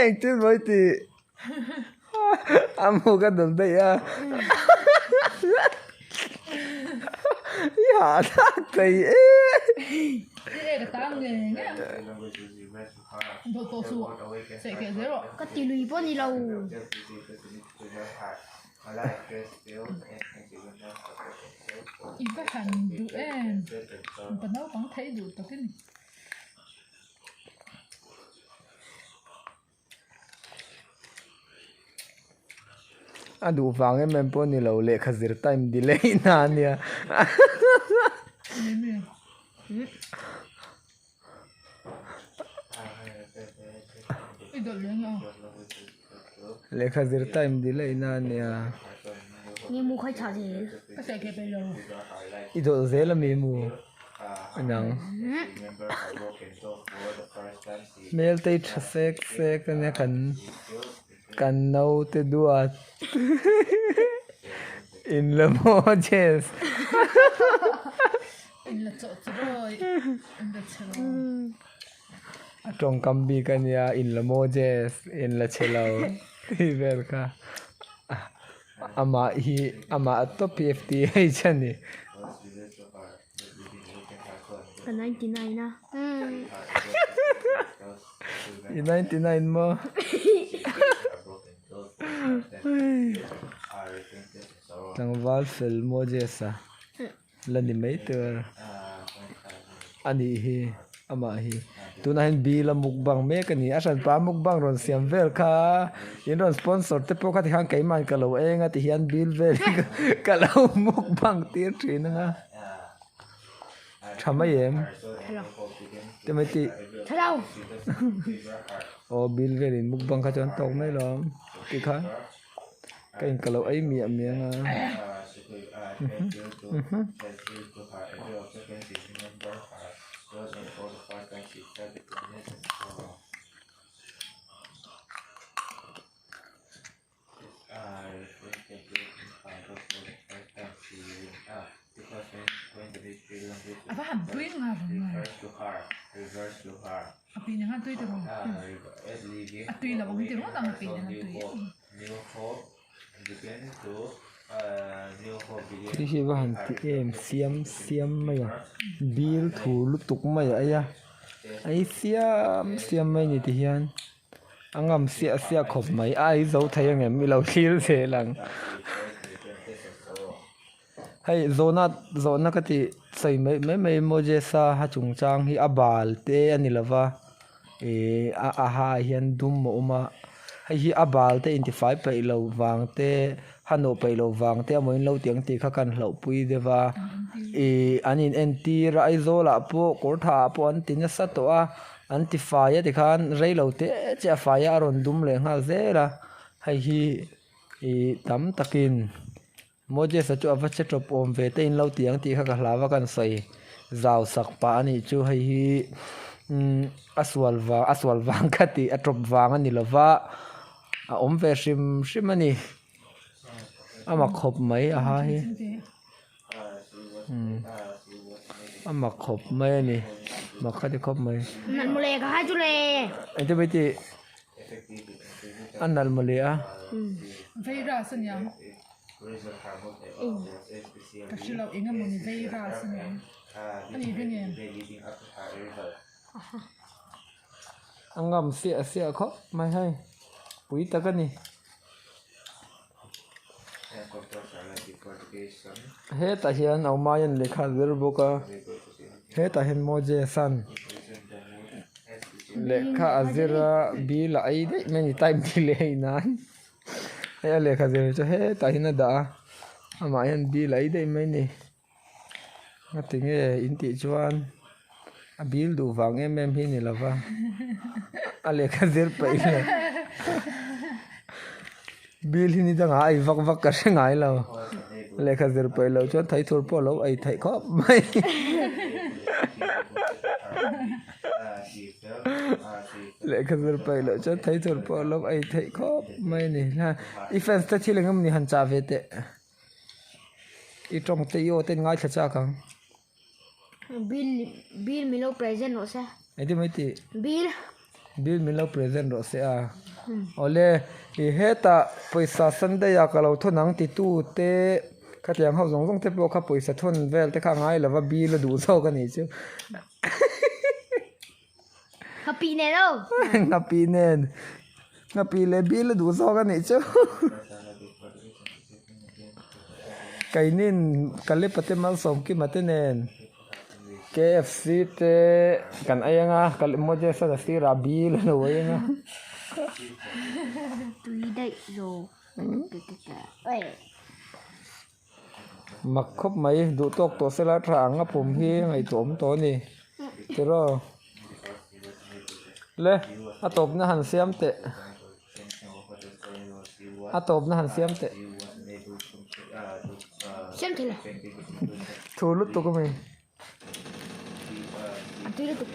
Engtin maw i tih? A mu ka dawlh daih a. I hahthlak thei e. Ka ti lui pawh ni lo. I va han duh em mipa naupang theih duh tak i ni. A duh vang em em pawh ni lo lehkha zir time delay na a nia. Lehkha zir time delay na a nia. I dawlh zel ami mu inang hmel te hi tha sek sek a nia kan kan naute duat in la maw Jess. A tawngkam bik a nia in la maw Jess in la chhe lo tih vel kha amah hi amah a tawp hi FTH a ni. Ka 99 a. I 99 maw? Tlangval fel Moses a la ni mai tur a nih hi amah hi tunah hian bill a mukbang mek a ni a hranpa mukbang rawn siam vel kha in rawn sponsor te pawh kha tikhan keimahni ka lo eng a ti hian bill vel hi ka lo mukbang tir thin ang a tha mai em te mai tih aw bill vel in mukbang kha chuan tawk mai lo ang tikhan. Ka in ka lo ei miah miah ang a. A va han tui ngar ngar. A pi nen khan tui tawh a tui lo ang ti ringawt ang a pi nen khan tui em. Thil hi va han ti em siam siam mai a bil thu lutuk mai a ei a ei siam siam mai a ni ti hian a ngam siah siah khawp mai a ei zo thei ang em i lo thlir zel ang. Hei zawhna zawhna ka tih sawi mai mai mai Moses-a ha chungchang hi a bal te a ni lova ihh a a ha ah hian dum a awm a hei hi a bal te intifai peih loh vang te ha nawh peih loh vang te emaw in lo ti ang tih kha kan hlauhpui deuh a ihh an in entir a Aizawl ah pawh kawr tha ah pawh an ti nasa tawh a an ti fai a tikhan rei lo te che a fai a a rawn dum leh nghal zel a hei hi ihh tam takin. Moses-a chu a va che tawp awm ve te in lo ti ang tih kha ka hlau a kan sawi zau sak pah a nih chu hei hi umm a sual vang a sual vang ka tih a tawp vang a ni lo va a awm ve hrim hrim a ni a mak khawp mai a ha hi umm a mak khawp mai a ni mak ka ti khawp mai. Engtin mai tih. A nalh mawle a. Virus a niang. Ka hre lo eng emaw ni virus a niang. A ni ring em? A ngam siah siah khawp mai hei. Pui tak a ni. Hetah hian Aumayan lehkha a zir bawk a. Hetah hian Moses-a'n lehkha a zir a bill a ei daih mai a ni time delay nan hei a lehkha zir chu hetah hian a dah a amah hian bill a ei daih mai a ni ngatinge in tih chuan a bill duh vang em em hi a ni lova a lehkha zir peih lo bill hi ni dangah a ei vak vak ka hre ngai lo lehkha zir peih loh chuan thei thur pawh a lo ei theih khawp mai. Lehkha zir peih loh chuan thei thur pawh a lo ei theih khawp mai a ni. I fans te thil eng emaw ni han chah ve teh. I tawng te i aw te in ngaithla chak ang. Bill bill min lo present rawh se. Engtin mai tih? Bill. Bill min lo present rawh se a. Awle, i hetah pawisa Sunday ah ka lo thawn ang ti tu te khatiang ho zawng zawng te pawh kha pawisa thawn vel te kha a ngai lova bill a duh zawk a nih chu. Nghapih nen aw. Nghapih nen. Nghapih leh bill a duh zawk a nih chu. Keinin Kalepa te Malsawmkima te nen KFC te kan ei anga Moses a sirah bill a lo ei anga. Tui daih zawk. Mak khawp mai, duh tawk tawh sela tha ang a pum hi ngaihtuah awm tawh a ni. Tiraw? Le, a tawpna han siam teh. A tawpna han siam teh. Siam thei lo. Thu lutuk a mi. A tui lutuk.